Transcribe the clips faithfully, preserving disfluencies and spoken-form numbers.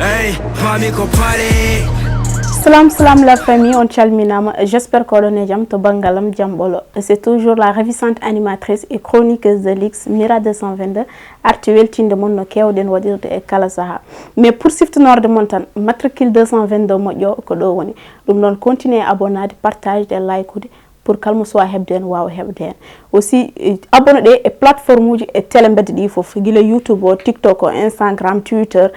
Hey, mami ko pare. Salam salam la famille, on calminama. J'espère que oɗon e jam to banngalam jam ɓolo. C'est toujours la ravissante animatrice et chroniqueuse de Lix, Mira deux cent vingt-deux, arti weltinde mon no keewɗen waɗirde e kala saha. Mais pour siftinorde mon tan, matricule deux cent vingt-deux moƴƴo ko ɗo woni. Ɗum noon, continuez abonnade, partage e like ude pour kalmo soit heɓde en waawa heɓde en. Aussi, abonné ɗe e plateforme uji e télé mbedde ɗi fof, gila YouTube o, TikTok o, Instagram, Twitter,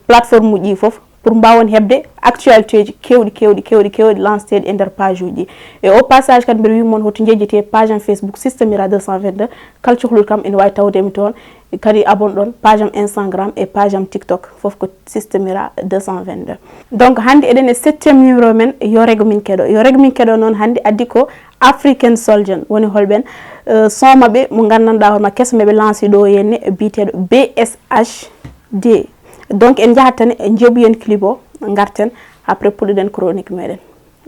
plateforme uji ɗi fof, pour mbaawen heɓde actualité ji kewɗi kewɗi kewɗi kewɗi lanceteeɗi e nder page uji ɗi. E o passage kadi mbeɗa wiya mon hoto njejjete page am Facebook Systemira deux cent vingt-deux. Kala cohluɗo kam ene waawi tawde mi toon. Kadi abonné ɗon page am Instagram e page am TikTok, fof ko Systemira deux cent vingt-deux. Donc hannde eɗen e septième numéro men, yo rego min keɗo. Yo rego min keɗo noon hannde addi ko African Soldier, woni holɓen? Euh, son maɓɓe mo nganndanɗaa hoore ma keso meɓe lanci ɗo henne biyeteeɗo B S H D. Donc en njahat tan e njoɓuyen clip o, ngarten après puɗɗoɗen chronique meɗen.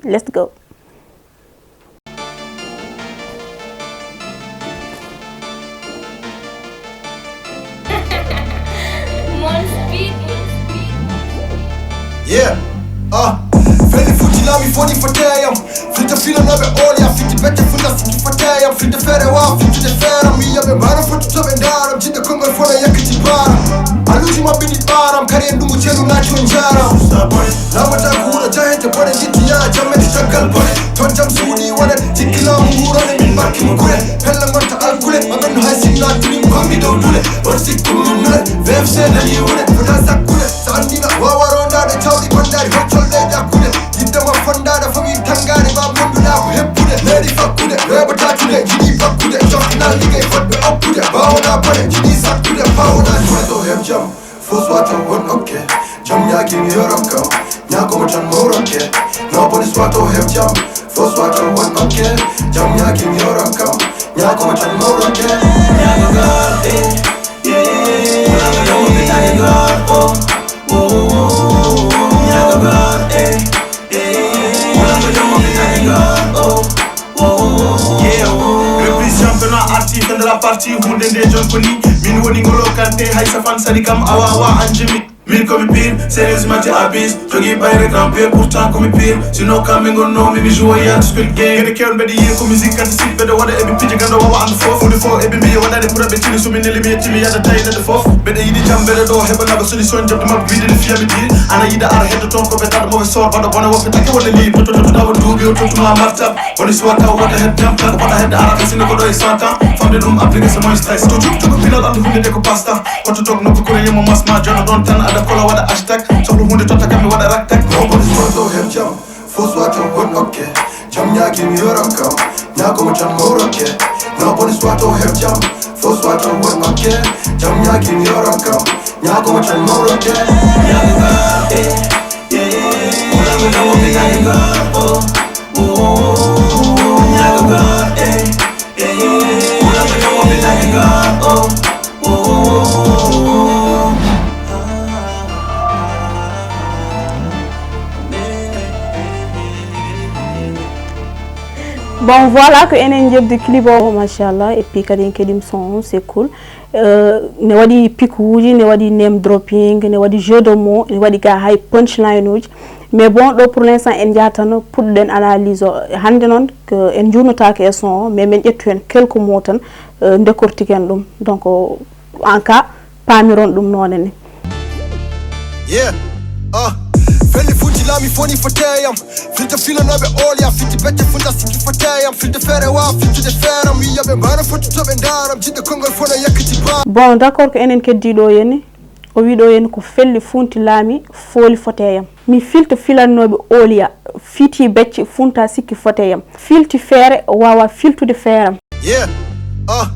Let's go. Yeah. Ah. Felli futti lami foti foteyam. Fita fila noɓe olya fiti bete futa fiti foteyam. Fita fere wa fiti de fera mi yabe mara foti tobe ndaram jide kongo fona yakiti bara. Aluji mabini baram kare ndugu chelu na chunjara. Sabon. Lawata kura jahete bore jiti ya jameti shagal bore. Ton jam suni wala jikila muhura ne min baki mukure. Pella mata alkule. Magan no hasi na tuni mami do dule. Orsi kumune. V F C na yiwune. Futa sakule. Sandina wawaro na de chawdi kondari. Hochol de jakule. Yidda ma fondada fami tangari ba mundu na ko heppude. Leri fakkude. Rebo tatude. Jidi fakkude. Jokna ligay fotbe oppude. Bawo na bone. Jidi sakkude. Bawo na jule do hep jam. Fos wato won okke. Jam yaki mi yoram kam. Nyako mo tan mawrokke. No police wato hep jam. Fos wato won okke. Jam yaki mi yoram kam. Nyako mo tan mawrokke. Nyako gar eh. Yeah, yeah, yeah, yeah. Nyako mo bitani gar oh. Oh, oh, oh, oh. Nyako gar eh. Yeah, yeah, yeah, yeah. Nyako mo bitani gar oh. Reprise championnat arti fende la partie hunde nde jon ko ni min woni ngolo kante hay safan sani kam awa awa anjimi min komi pire sérieuse mati abis jogi bayre grand pire pourtant komi pire sinon kamɓe gonnomi mi joue yat squid game ede kewɗe mbeɗa yiya ko musique kadi si mbeɗa waɗa eɓe pija ganda wawa ando fof hunde fof eɓe mbiya waɗade ɓura ɓe tini somi neli mi yettimi yada tawi neɗɗo fof mbeɗa yiɗi jam mbeɗa ɗo heɓa naɓa solution jaɓde mabɓe wiide ne fiyami dir ana yiɗa ara heddo toon ko ɓe taɗa maɓe sor baɗa bona woɓɓe taki wonde ni totototoɗawa duuɓi o tottuma marta woni soit taw wota hen jam tan wota hedde arata sino ko ɗo e cent ans famde ɗum appliqué c'est moins stress to jum jogo pinal ɓamde hunde nde ko pasta hoto tok nokku kure yemo masma jono ɗon tan aɗa kola waɗa hashtag sohlu hunde totta kamɓe waɗa raktak no woni soit ɗo hen jam fo soit o won okke jam ñaaki mi yoram kam ñaako mo tan mawrokke no woni soit o hen jam fo soit o won okke jam ñaaki mi yoram kam ñaako mo tan mawrokke ñaako ka e Bon, voilà ko enen jebdi clip o machallah et puis kadi en keɗim son c'est cool. Euh, ne waɗi pikuuji ne waɗi name dropping ne waɗi jeu de mot ne waɗi ga hay punchline uji. Mais bon ɗo pour l'instant en jahata no puɗɗoɗen analyse o hannde noon ko en jurnotake e son o mais min ƴettu heen quelque mot tan. Euh, décortiquer en ɗum donc en cas paamiron ɗum noone ni. Yeah. Uh. Felli funti lami foni foteyam filta filanoɓe olya fiti becce funta siki foteyam filta fere wa fittude feram wiyaɓe mbano foti toɓe ndaram jiɗɗo konngol fona yakkiti ba. Bon, d'accord, ko enen keddiɗo yeni. O wi ɗo heen ko felli funti laami fooli foteyam. Mi filta filannooɓe ooliya fiti becce funta sikki foteyam. Filti feere wawa filtude feeram. Yeah. Ah.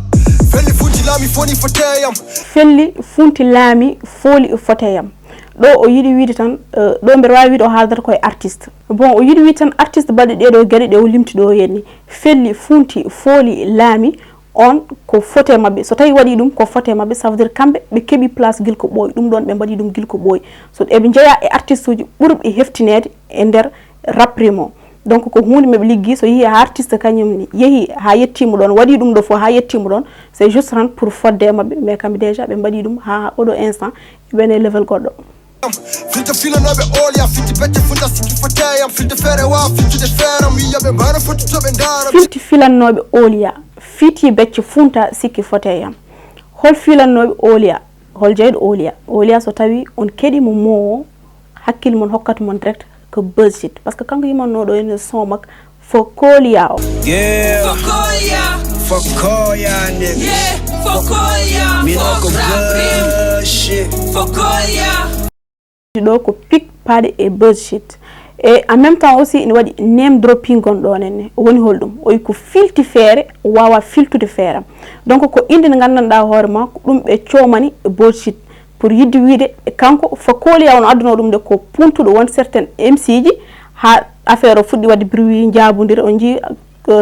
Felli funti laami foni foteyam. Felli funti laami fooli foteyam. Ɗo o yiɗi wiide tan eh, ɗo mbeɗa waawi wiide o haaldata koye artiste. Bon o yiɗi wiide tan artiste baɗɗo ɗeɗo geɗe ɗe o limti ɗo heen ni. Felli funti fooli laami. On ko fote maɓɓe so tawi waɗi ɗum ko fote maɓɓe ça veut dire kamɓe ɓe keɓi place gilko ɓooy ɗum ɗon ɓe mbaɗi ɗum gilko ɓooy so eɓe jeeya e artiste uji ɓurɓe heftineede e nder rap rimo. Donc ko hunde meɓe liggi so yehi ha artiste kañum yehi ha yettima ɗon waɗi ɗum ɗo fof ha yettima ɗon. C'est juste tan pour fodde e maɓɓe mais kamɓe déjà ɓe mbaɗi ɗum ha oɗo instant eɓene level goɗɗo. Filta filanooɓe ooliya, filti becce funta sikki foteyam, filta feere waa, filtude feeram, wiyaɓe mbaana foti to ɓe ndaaram. Filti filannooɓe ooliya, fiti becce funta sikki foteyam. Hol filannooɓe ooliya? Hol jeyɗo ooliya? Ooliya so tawi on keɗi mo moo hakkille mon hokkata mon direct ko bullshit, parce que kanko yimanno ɗo ene son makko fo kooliya o. Yeah, Fokoya, nigga. Yeah, Fokoya. Me not go bullshit. Fokoya. Ɗo ko pic paaɗe e bullshit. E en même temps aussi ene waɗi name dropping gon ɗon enne, o woni holɗum? O wi ko filti feere, o wawa filtude feeram. Donc ko inde nde nganndanɗa hoore ma ko ɗum ɓe coomani e bullshit. Pour yidde wiide kanko fo kooliya on adduno ɗum nde ko puntuɗo won certaine M C ji ha affaire o fuɗɗi wadde bruit jabodire, on jii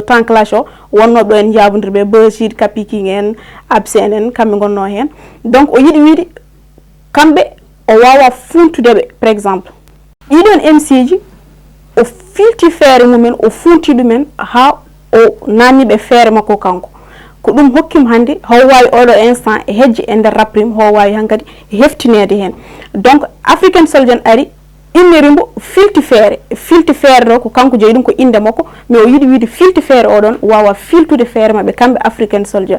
temps clash o wonnoɓe ɗo en jabodire ɓe Buzz Kid, Kapi King en, Absen en, kamɓe gonno hen. Donc o yiɗi wiide kamɓe o wawa funtude ɓe par exemple. Ɗiɗon M C ji o filti feere mumen, o funti ɗumen ha o nanni ɓe feere makko kanko. Ko ɗum hokkimo hannde ho wawi oɗo instant e hejje e nder rap rim, ho wawi hankadi e heftinede hen. Donc African Soldier ari inniri mbo filti feere, filti feere ɗo ko kanko jeyi ɗum ko inde makko, mais o yiɗi wiide filti feere oɗon wawa filtude feere maɓɓe kamɓe African Soldier.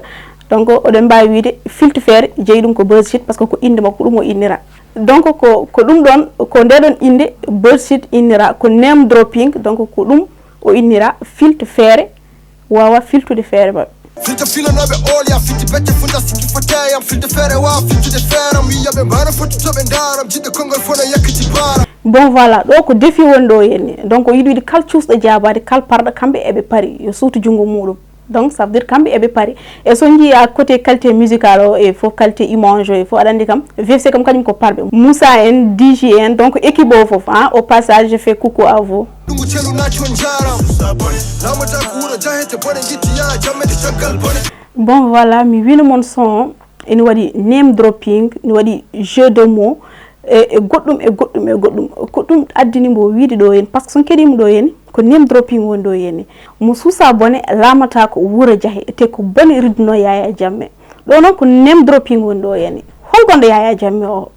Donc oɗon mbawi wiide filti feere jeyi ɗum ko Buzz Kid parce que ko inde makko ɗum o innira. Donc ko ko ɗum ɗon ko nde ɗon inde Buzz Kid innira ko name dropping, donc ko ɗum o innira filti feere wawa filtude feere maɓɓe. Filta filanooɓe ooliya, filti becce funta sikki foteyam, filta feere waa, filtude feeram, wiyaɓe mbaana foti to ɓe ndaaram, jiɗɗo konngol fof no yakkiti baaram. Bon voilà, ɗo ko défi woni ɗo henni. Donc o yiɗi wiide kala cuusɗo jaabaade, kala parɗo, kamɓe eɓe pari yo suutu junngo muɗum. Donc ça veut dire kamɓe eɓe pari. E so on jii à côté qualité musical o e fof, qualité image o e fof, aɗa anndi kam V F C kam kañum ko parɓe. Moussa en, D J en, donc équipe o fof, hein, au passage je fais coucou à vous. Ɗum ko celu naati on njaaraama. Suusa bone, laamata ko wuro jahete bone, ngitti yaa jammete caggal bone. Bon voilà, mi wino mon son ene waɗi name dropping, ene waɗi jeu de mots e e goɗɗum e goɗɗum e goɗɗum. Ko ɗum addini mbo wiide ɗo heen, par ce que so on keɗiima ɗo heen ko name dropping woni ɗo heen. Mo suusa bone laamata ko wuro jahe, te ko bone ridduno Yaya Jammeh. Ɗo noon ko name dropping woni ɗo heen. Hol gonɗo Yaya Jammeh o?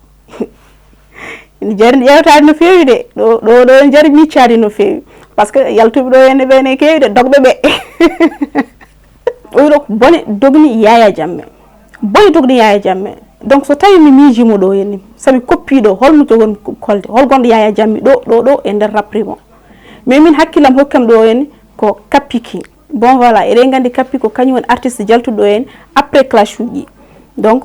Ene jari ƴeewtaade no feewi de, ɗo ɗo ɗo ene jari miccaade no feewi, par ce que yaltuɓe ɗo henne ɓe ene keewi de, dogɓe ɓe. Oyi ɗo ko bone dogni Yaya Jammeh, bone dogni Yaya Jammeh. Donc so tawi mi miijimo ɗo henni, so mi koppi ɗo, holmo jogon kolde, hol gonɗo Yaya Jammeh ɗo ɗo ɗo e nder rap rim o? Mais min hakkillam hokkam ɗo henni ko Kapi King. Bon voilà, eɗen nganndi Kapi ko kañum woni artiste jaltuɗo ɗo heen après clash uji. Donc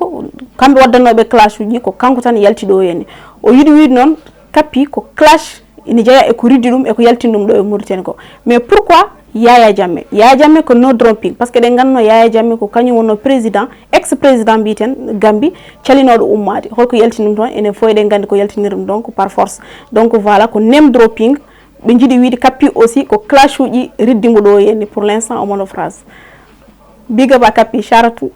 kamɓe waddannooɓe clash uji ko kanko tan yalti ɗo heen. O yiɗi wiide noon Kapi ko clash ina jeyaa e ko riddi ɗum e ko yaltini ɗum ɗo e Mauritanie ko. Mais pourquoi Yaya Jammeh? Yaya Jammeh ko name dropping, par ce que eɗen nganndunoo Yaya Jammeh ko kañum wonnoo président, ex président mbiyeten Gambie, calinooɗo ummaade. Holko yaltini ɗum toon? Enen fof eɗen nganndi ko yaltiniri ɗum ɗoon ko par force. Donc voilà, ko name dropping. Ɓe njiɗi wiide Kapi aussi ko clash uji riddi mo ɗo henni, pour l'instant o mono phrase. Big up à Kapi, shout out to.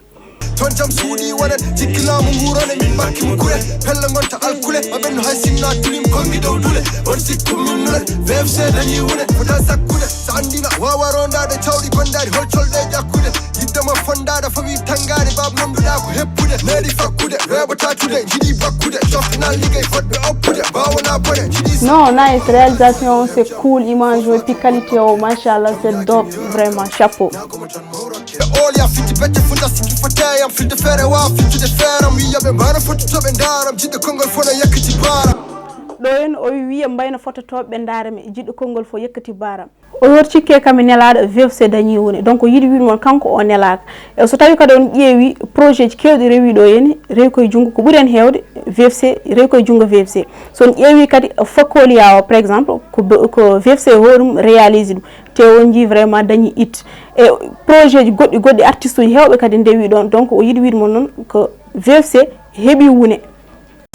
Toon jam suuɗi wonen, jikki laamu ngu ronen, min mbakkimo kuren, pelle ngonta alkule, ma ɓennu hay sinna tulim konngi dow dule, on sikku min nuren, V F C dañi wune, fota sakkude, so anndina waawa rondaade cawɗi gondaari, hol colɗe ƴakkude, yiɗde ma fondaade fawi tanngaade, baab nonduɗa ko heppude, neeɗi fakkude, weeɓa taccude, jiɗi bakkude, coftinal ligay fotɓe oppude, baawo na bone, jiɗi. Non, nice, réalisation c'est cool, image o, et puis qualité o, machallah, c'est dope, vraiment, chapeau. Ɓe ooliya fiti becce futa sikki foteyam filde feere waa fittude feeram wiyaɓe mbaana foti to ɓe ndaaram jiɗɗo konngol fof no yakkiti baaram. Ɗo en o wi wiya mbayno fototooɓe ɓe ndaarami jiɗɗo konngol fof yekkati baaram. O yor cikke kam e nelaaɗo V F C dañi woni donc yiɗi wiide mon kanko o nelaaka. E so tawi kadi on ƴeewi projet ji kewɗi rewi ɗo heni rewi koye junngo ko ɓuri en heewde V F C rewi koye junngo V F C. So on ƴeewi kadi fo kooliya o par exemple ko ko V F C hoɗum réalise ɗum. Te o njii vraiment dañi it e projet ji goɗɗi goɗɗi artiste uji heewɓe kadi ndewi ɗon donc o yiɗi wiide mon noon ko V F C heɓi wune.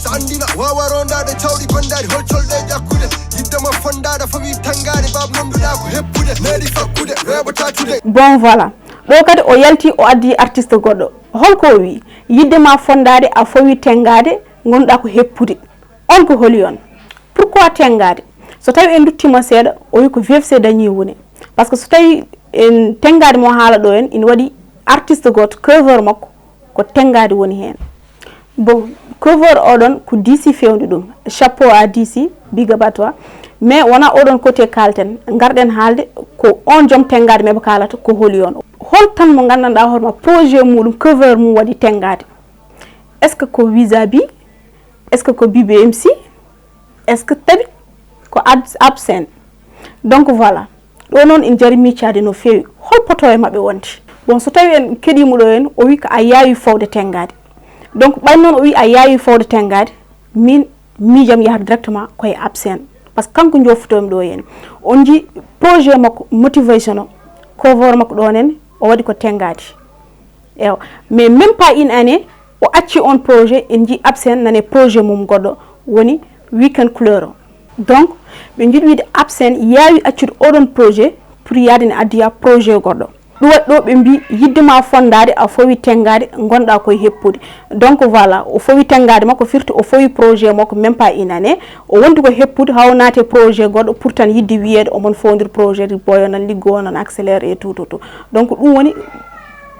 So anndina waawa rondaade cawɗi gondaari hol colɗe ƴakkude yiɗde ma fondaade fawi tanngaade baab nonduɗa ko heppude neeɗi fakkude weeɓa taccude. Bon voilà, ɗo kadi o yalti o addi artiste goɗɗo. Holko o wi? Yiɗde ma fondaade a fawi tenngaade ngonɗa ko heppude. On ko holi on? Pourquoi tenngaade? So tawi en nduttima seeɗa o wi ko V F C dañi wune. Par ce que so tawi en tenngaade mo haala ɗo en ina waɗi artiste goto cover makko ko tenngaade woni heen. Bon, Cover oɗon ko D C fewndi ɗum. Chapeau à D C, big up à toi. Mais wona oɗon côté kalten. Ngarɗen haalde ko on joom tenngaade meɓe kaalata ko holi on. Hol tan mo nganndanɗaa hoore ma projet muɗum cover mum waɗi tenngaade? Est-ce que ko Wizabi? Est-ce que ko B B M C? Est-ce que tawi ko Absen? Donc voilà. Ɗo noon en njari miccaade no feewi. Hol poto e maɓɓe wonde? Bon, so tawi en keɗiimo ɗo en, o wi ko a yaawi fawde tenngaade. Donc ɓay noon o wi a yaawi fawde tenngaade, min miijam yaha directement koye Absen. Parce que kanko joftomi ɗo en. On njii projet makko motivation o, cover makko ɗo nen, o waɗi ko tenngaade. Ewa. Mais même pas une année, o acci on projet, en njii Absen nane projet mum goɗɗo, woni Weekend Couleur o. Donc, ɓe njiɗi wiide Absen yaawi accude oɗon projet pour yaade ne addiya projet goɗɗo. Ɗum waɗi ɗo ɓe mbi yidde ma fondaade, a fowi tenngaade, ngonɗa koye heppude. Donc voilà, o fowi tenngaade makko, firti o fowi projet makko, même pas une année. O wondi ko heppude, haa o naati e projet goɗɗo, pour tan yidde wiyeede omon fowndiri projet, ɗi boyo nan liggo, nan accélère et tout, tout, tout. Donc ɗum woni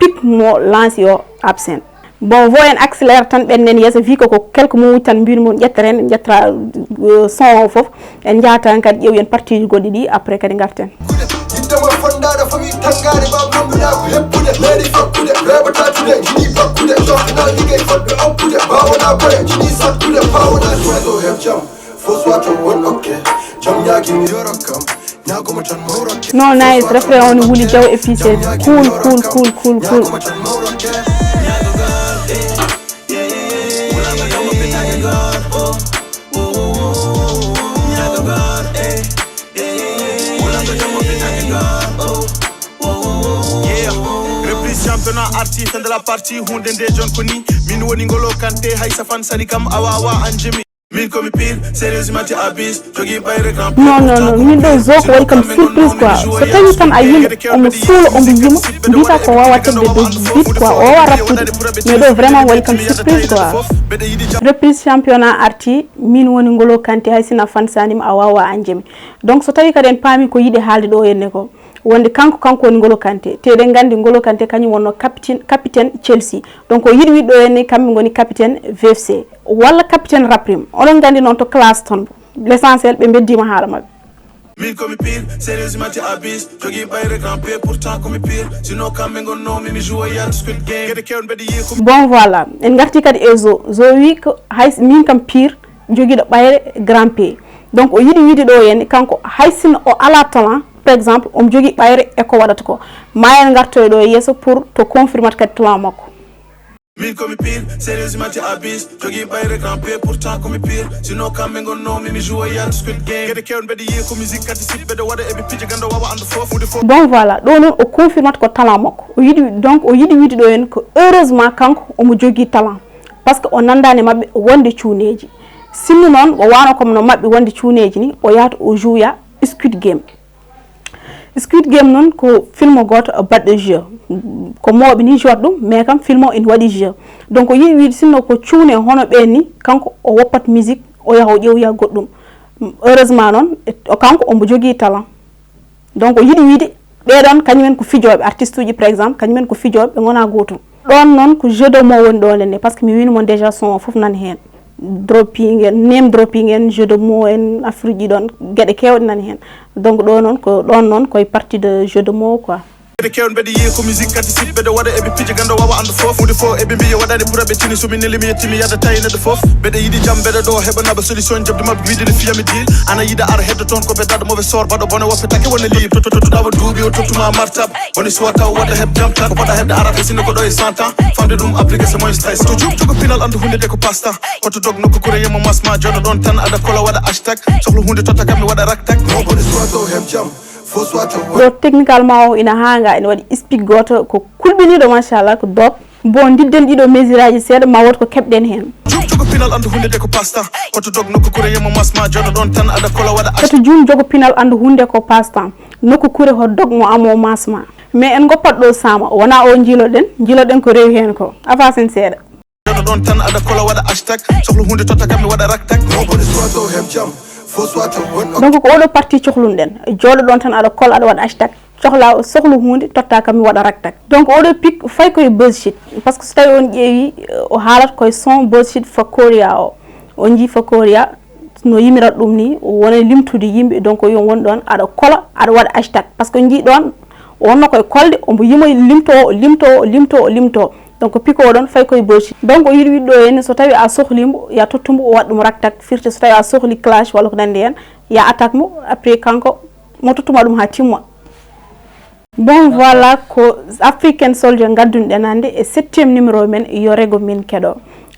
pic mo lanci o Absen. Bon, vo en accélère tan, ɓennden yeeso, vu que ko quelques minutes tan mbin mon ƴetteren, en ƴettata, euh, son o fof, en njaha tan kadi ƴeew en partie ji goɗɗi ɗi, après kadi ngarten. Yidde ma fondaade, fowi tenngaade, ma bambuɗa ko heppude, meeri fakkude, reɓa tatude, jiɗi bakkude, jofna ligey fotɓe okkude, bawona boye, jiɗi sattude, bawona boye, so heɓ jam, fo soit on ok, jam ñaagimi yo rokkam. No nice, refrain on Wuli Diaw et puis c'est cool, cool, cool, cool, cool. Yeah, reprise championnat arti, fin de la partie, hunde nde jon ko ni, min woni Ngolo Kanté, hay safan sani kam a wawa anjemi. Min komi pire, sérieux mati abis, jogi bayre grand. Non, non, non, min ɗo zo ko waɗi kam surprise quoi. So tawi tan a yimo omo suula, omo yima, mbiyata ko wawa tedde de vite quoi, o wawa rappude. Mais ɗo vraiment waɗi kam surprise quoi. Reprise championnat arti, min woni Ngolo Kanté, hay sina fan sanima a wawa anjemi. Donc so tawi kadi en paami ko yiɗi haalde ɗo henne ko, wonde kanko, kanko woni Ngolo Kanté. Te eɗen nganndi Ngolo Kanté kañum wonno capitaine, capitaine Chelsea. Donc o yiɗi wiɗɗo en ni kamɓe ngoni capitaine V F C. Walla capitaine Raprim. Oɗon nganndi noon to classe toon. L'essentiel ɓe mbeddiima haala maɓɓe. Min komi pire, sérieux mati abis, jogi bayre grand P, pourtant komi pire, sinon kamɓe ngonno mi mi joue yal Squid Game. Gede kewon mbeɗa yiye komi. Bon voilà, en ngarti kadi e zo. Zo wi ko hay s-, min kam pire, jogiiɗo ɓayre grand P. Donc o yiɗi wiide ɗo henne kanko hay sinno o ala talent, par exemple, omo jogii ɓayre e ko waɗata ko. Ma en ngartoy ɗo e yeeso pour to confirmata kadi talent makko. Min komi pire, sérieux mati abis, jogi bayre grand P, pourtant komi pire, sinon kamɓe ngonno mi mi joue yal Squid Game. Gede kewon mbeɗa yiye ko musique kadi sip, mbeɗa waɗa eɓe pija gando wawa ando fof, hunde fof. Bon voilà, ɗo noon o confirmata ko talent makko. O yiɗi, donc o yiɗi wiide ɗo henne ko heureusement kanko omo jogii talent. Parce que o nanndaani maɓɓe wonde cuuneeji. Sinno noon o wano comme no maɓɓe wonde cuuneeji ni, o yahata o jouya Squid Game. Squid Game noon ko film gooto baɗɗo jeu. Ko mawɓe ni jouata ɗum, mais kam film o ina waɗi jeu. Donc o yiɗi wiide sinno ko cuune hono ɓeen ni, kanko o woppat musique, o yaha o ƴeewoya goɗɗum. Heureusement noon, o kanko omo jogii talent. Donc o yiɗi wiide ɓeɗon kañumen ko fijooɓe, artiste uji par exemple, kañumen ko fijooɓe, ɓe ngona gootum. Ɗoon noon ko jeu de mots woni ɗoon ne, parce que mi wino mon déjà son o fof nan heen. Dropping en, name dropping en, jeu de mots en, affaire uji ɗoon, geɗe keewɗe nan heen. Donc ɗo noon ko, ɗoon noon koye partie de jeu de mots quoi. Ɓe kewon mbeɗa yiye ko musique kadi sip, mbeɗa waɗa eɓe pija gando wawa ando fof, hunde fof eɓe mbiya waɗani pour aɓe tini, so mi neli mi yetti mi yada tawi neɗɗo fof. Mbeɗa yiɗi jam, mbeɗa ɗo heɓa naɓa solution, jaɓde maɓɓe wiide ne fiya mi deal. Ana yiɗa ara heddo toon ko ɓe daɗa mauvais sort, baɗo bone woppe take wona libre. To, to, to, to, ɗawa duuɓi o tottuma martab. Woni suwata o waɗa heɓ jam tan, waɗa heɓde arata sinno ko ɗo e cent ans. Famde ɗum appliqué c'est moins stress. To jum jogo pinal andu hunde de ko passe temps. Hoto dog nokku kure yemo masma, joɗo ɗon tan aɗa kola waɗa hashtag. Sohlu hunde totta kam mi waɗa raktak. Mo boni suwata o heɓ jam. Ɗo techniquement o ina haanga, ina waɗi speak gooto ko kulɓiniiɗo machallah, ko doog. Bon, ndidden ɗiɗo mesure aji seeɗa, ma wood ko keɓɗen heen. Jum jogo pinal andu hunde de ko passe temps. Hoto dog nokku kure yemo masma, joɗo ɗon tan aɗa kola waɗa hashtag. Hoto jum jogo pinal andu hunde ko passe temps. Nokku kure ho dog mo amo masma. Mais en goppat ɗo sama, wona o jiiloɗen, jiiloɗen ko rewi heen ko. Avancen seeɗa. Joɗo ɗon tan aɗa kola waɗa hashtag. Sohlu hunde totta kam mi waɗa raktak. Mo boni suwata o heɓ jam. Fo suwata o won. Donc ko oɗo partie cohlunɗen. Joɗo ɗon tan aɗa kola aɗa waɗa hashtag. Sohla sohlu hunde totta kam mi waɗa raktak. Donc oɗo pic fay koye Buzzsheet, parce que so tawi on ƴeewi o haalat koye son Buzzsheet for Korea o, on jii for Korea no yimirat ɗum ni, wona limtude yimɓe. Donc yo won ɗon aɗa kola, aɗa waɗa hashtag, parce que jii ɗon wonno koye kolde, omo yimoy limto limto limto limto. Donc pic o ɗon fay koye Buzzsheet. Donc o yiɗi wiɗɗo henne so tawi a sohlimo ya tottumo o waɗa ɗum raktak, firti so tawi a sohli clash walla ko nandi hen ya attaque mo, après kanko mo tottuma ɗum ha timma. Bon voilà, ko African Soldier gaddunɗen hannde e septième numéro men, yo rego min keɗo.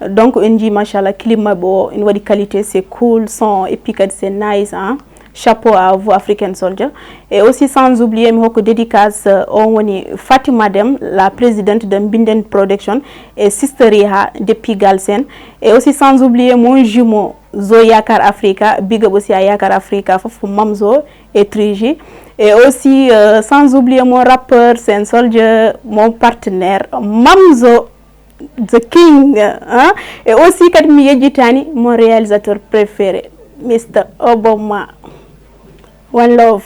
Donc en jii machallah clip maɓɓe o ene waɗi qualité, c'est cool, son et puis kadi c'est nice hein. Chapeau à vous African Soldier. Et aussi sans oublier mi hokka dédicace, euh, on woni Fatima Dem, la présidente de Mbinden Production et Sister Riha depuis Galsen. Et aussi sans oublier mon jumeau Zo Yakar Africa, big up aussi à Yakar Africa fof, Mamzo et Triji. Et aussi euh, sans oublier mon rappeur Sen Soldier, mon partenaire Mamzo, the king hein? Et aussi kadi mi yejjitani mon réalisateur préféré, Mister Obama. One love.